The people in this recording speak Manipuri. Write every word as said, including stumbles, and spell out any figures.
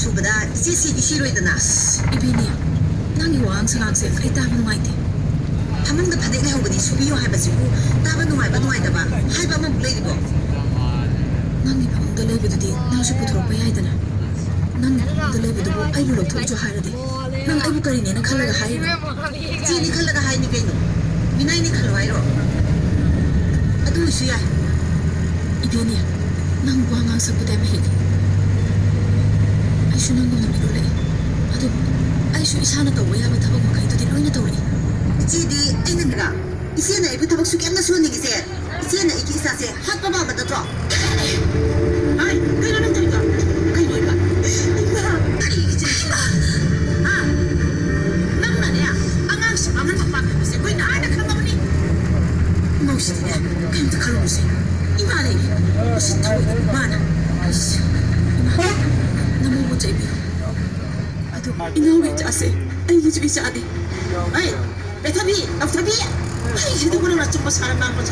ꯁꯨꯕꯗ ꯏꯆꯦ ꯁꯤꯗꯤ ꯁꯤꯔꯣꯏꯗꯅ꯫ ꯏꯕꯦꯅꯦ, ꯅꯪꯒꯤ ꯋꯥꯉꯥꯡ ꯁꯉꯥꯡꯁꯦ ꯑꯩ ꯇꯥꯕ ꯅꯨꯡꯉꯥꯏꯇꯦ꯫ ꯐꯃꯨꯡꯗ ꯐꯅꯦꯛ ꯂꯩꯍꯧꯕꯗꯤ ꯁꯨꯕꯤꯌꯨ ꯍꯥꯏꯕꯁꯤꯕꯨ ꯇꯥꯕ ꯅꯨꯡꯉꯥꯏꯕ ꯅꯨꯡꯉꯥꯏꯇꯕ ꯍꯥꯏꯕ ꯑꯃꯃꯨꯛ ꯂꯩꯔꯤꯕꯣ? ꯅꯪꯒꯤ ꯐꯃꯨꯡꯗ ꯂꯩꯕꯗꯨꯗꯤ ꯅꯪꯁꯨ ꯄꯨꯊꯣꯔꯛꯄ ꯌꯥꯏꯗꯅ꯫ ꯅꯪꯒꯤ ꯐꯃꯨꯡꯗ ꯂꯩꯕꯗꯨꯕꯨ ꯑꯩꯕꯨ ꯂꯧꯊꯣꯛꯎꯆꯣ ꯍꯥꯏꯔꯗꯤ ꯅꯪ ꯑꯩꯕꯨ ꯀꯔꯤꯅꯦꯅ ꯈꯜꯂꯒ ꯍꯥꯏꯔꯤꯅꯣ? ꯏꯆꯦꯅꯤ ꯈꯜꯂꯒ ꯍꯥꯏꯅꯤ ꯀꯩꯅꯣ? ꯃꯤꯅꯥꯏꯅꯤ ꯈꯜꯂꯣ ꯍꯥꯏꯔꯣ? ꯑꯗꯨ ꯑꯣꯏꯁꯨ ꯌꯥꯏ꯫ ꯏꯕꯦꯅꯦ, ꯅꯪ ꯋꯥ ꯉꯥꯡꯁꯛꯄꯗ ꯌꯥꯝ ꯍꯩ꯫ ꯑꯩꯁꯨ ꯅꯪꯒꯨꯝꯅ ꯃꯤꯔꯣꯜꯂꯛꯏ꯫ ꯑꯗꯨꯕꯨ ꯑꯩꯁꯨ ꯏꯁꯥꯅ ꯇꯧꯕ ꯌꯥꯕ ꯊꯕꯛ ꯃꯈꯩꯗꯨꯗꯤ ꯂꯣꯏꯅ ꯇꯧꯔꯛꯏ꯫ ꯏꯆꯦꯗꯤ ꯑꯩꯅ ꯃꯤꯔꯥ? ꯏꯆꯦꯅ ꯑꯩꯕꯨ ꯊꯕꯛ ꯁꯨꯛ ꯌꯥꯝꯅ ꯁꯨꯍꯟꯅꯤꯡꯉꯤꯁꯦ ꯏꯆꯦꯅ ꯑꯩꯒꯤ ꯏꯆꯥꯁꯦ ꯍꯥꯠꯄ ꯃꯥꯟꯕ ꯅꯠꯇ꯭ꯔꯣ? ꯍꯥꯏ, ꯀꯩꯅꯣ ꯅꯪ ꯇꯧꯔꯤꯗꯣ? ꯀꯩꯅꯣ ꯏꯃꯥ? ꯏꯃꯥ! ꯀꯔꯤꯒꯤ ꯆꯤꯟ ꯊꯤꯕ? ꯍꯥ? ꯅꯪꯅꯅꯦ, ꯑꯉꯥꯡꯁꯤ ꯃꯥꯡꯍꯟꯕ ꯄꯥꯝꯗꯕꯁꯦ ꯑꯩꯈꯣꯏ ꯅꯍꯥꯟꯅ ꯈꯪꯉꯕꯅꯤ꯫ ꯏꯃꯧꯁꯤꯗꯤꯅꯦ, ꯀꯩꯝꯇ ꯈꯜꯂꯨꯅꯨꯁꯦ꯫ ꯏꯃꯥꯅꯦ, ꯃꯁꯤ ꯇꯧꯔꯤꯗꯣ ꯏꯃꯥꯅ꯫ ꯑꯁ, ꯏꯃꯥ, ꯅꯃꯧꯕꯨ ꯆꯩꯕꯤꯌꯨ꯫ ꯑꯗꯨ ꯏꯅꯥꯎꯒꯤ ꯏꯆꯥꯁꯦ ꯑꯩꯒꯤꯁꯨ ꯏꯆꯥꯅꯤ꯫ ꯑꯩ, ꯄꯦꯊꯕꯤ, ꯅꯥꯎꯊꯕꯤ, ꯑꯩꯁꯤꯗꯕꯨ ꯅꯪꯅ ꯑꯆꯨꯝꯕ ꯁꯥꯔ ꯉꯥꯡꯕꯁꯦ